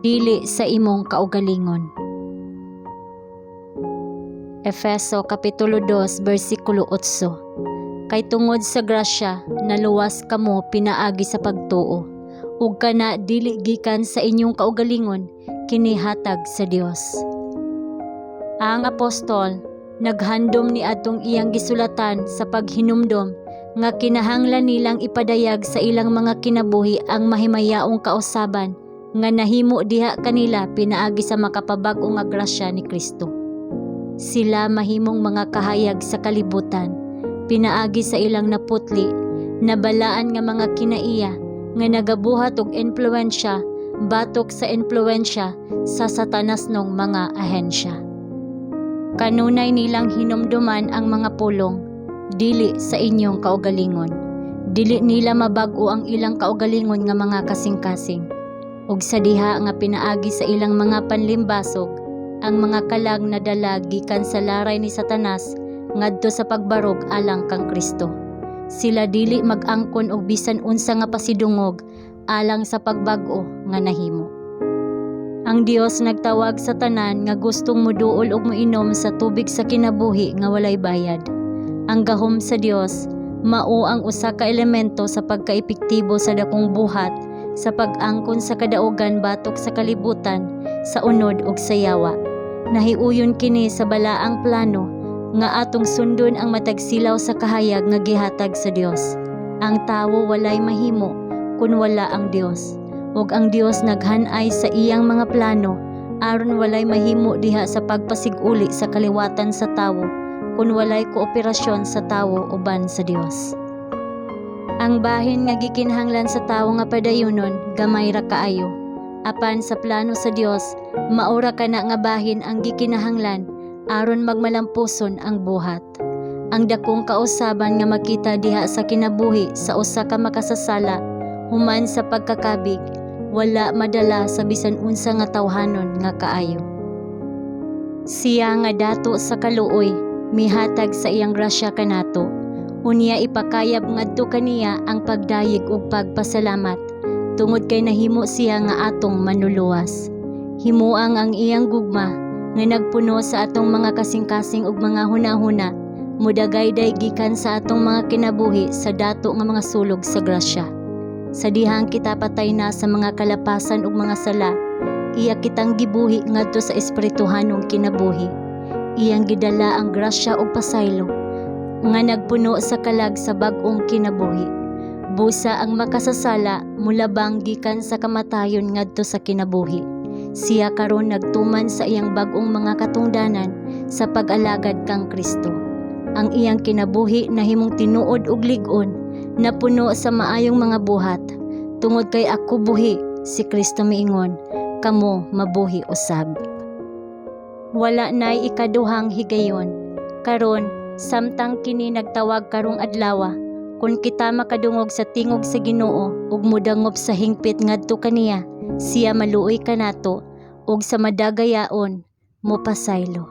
Dili sa imong kaugalingon. Efeso Kapitulo 2 bersikulo 8. Kay tungod sa grasya naluwas kamo pinaagi sa pagtuo. Ug kana dili gikan sa inyong kaugalingon, kini hatag sa Dios. Ang apostol naghandom ni adtong iyang gisulatan sa paghinumdom nga kinahanglan nilang ipadayag sa ilang mga kinabuhi ang mahimayaong kausaban nga nahimo diha kanila pinaagi sa makapabag-o nga grasya ni Kristo. Sila mahimong mga kahayag sa kalibutan pinaagi sa ilang naputli, nabalaan nga mga kinaiya nga nagabuhat og impluwensya batok sa impluwensya sa Satanasnong mga ahensya. Kanunay nilang hinumduman ang mga pulong, "Dili sa inyong kaugalingon." Dili nila mabag-o ang ilang kaugalingon nga mga kasing-kasing. Ug sa diha nga pinaagi sa ilang mga panlimbasog, ang mga kalag nadala gikan sa laray ni Satanas ngadto sa pagbarog alang kang Kristo. Sila dili mag-angkon og bisan unsa nga pasidungog alang sa pagbag-o nga nahimo. Ang Dios nagtawag sa tanan nga gustong muduol og moinom sa tubig sa kinabuhi nga walay bayad. Ang gahom sa Dios mao ang usa ka elemento sa pagkaepektibo sa dakong buhat sa pag-angkon sa kadaugan batok sa kalibutan, sa unod ug sa yawa. Nahiuyon kini sa balaang plano nga atong sundon ang matag silaw sa kahayag nga gihatag sa Dios. Ang tawo walay mahimo kun wala ang Dios. Ug ang Dios naghan-ay sa iyang mga plano aron walay mahimo diha sa pagpasig-uli sa kaliwatan sa tawo kun walay kooperasyon sa tawo uban sa Dios. Ang bahin nga gikinahanglan sa tawo nga padayonon gamay ra kaayo. Apan sa plano sa Dios, mao ra kana nga bahin ang gikinahanglan aron magmalampuson ang buhat. Ang dakong kausaban nga makita diha sa kinabuhi sa usa ka makasasala human sa pagkakabig wala madala sa bisan unsa nga tawhanon nga kaayo. Siya nga dato sa kaluoy mihatag sa iyang grasya kanato. Unya ipakayab ngadto kaniya ang pagdayeg ug pagpasalamat tungod kay nahimo siya nga atong manluluwas. Himuang ang iyang gugma nga nagpuno sa atong mga kasing-kasing ug mga hunahuna mudagayday gikan sa atong mga kinabuhi sa dato nga mga sulog sa grasya. Sa dihang kita patay na sa mga kalapasan ug mga sala, iya kitang gibuhi ngadto sa espirituhanong kinabuhi. Iyang gidala ang grasya ug pasaylo nga nagpuno sa kalag sa bag-ong kinabuhi. Busa ang makasasala mulabang gikan sa kamatayon ngadto sa kinabuhi. Siya karon nagtuman sa iyang bag-ong mga katungdanan sa pag-alagad kang Kristo. Ang iyang kinabuhi nahimong tinuod ug lig-on, napuno sa maayong mga buhat. "Tungod kay ako buhi," si Kristo miingon, "kamo mabuhi usab." Wala nay ikaduhang higayon. Karon, samtang kini nagtawag karong adlawa, kun kita makadungog sa tingog sa Ginoo ug modangop sa hingpit ngadto kaniya, siya maluoy kanato ug sa madagayaon mopasaylo.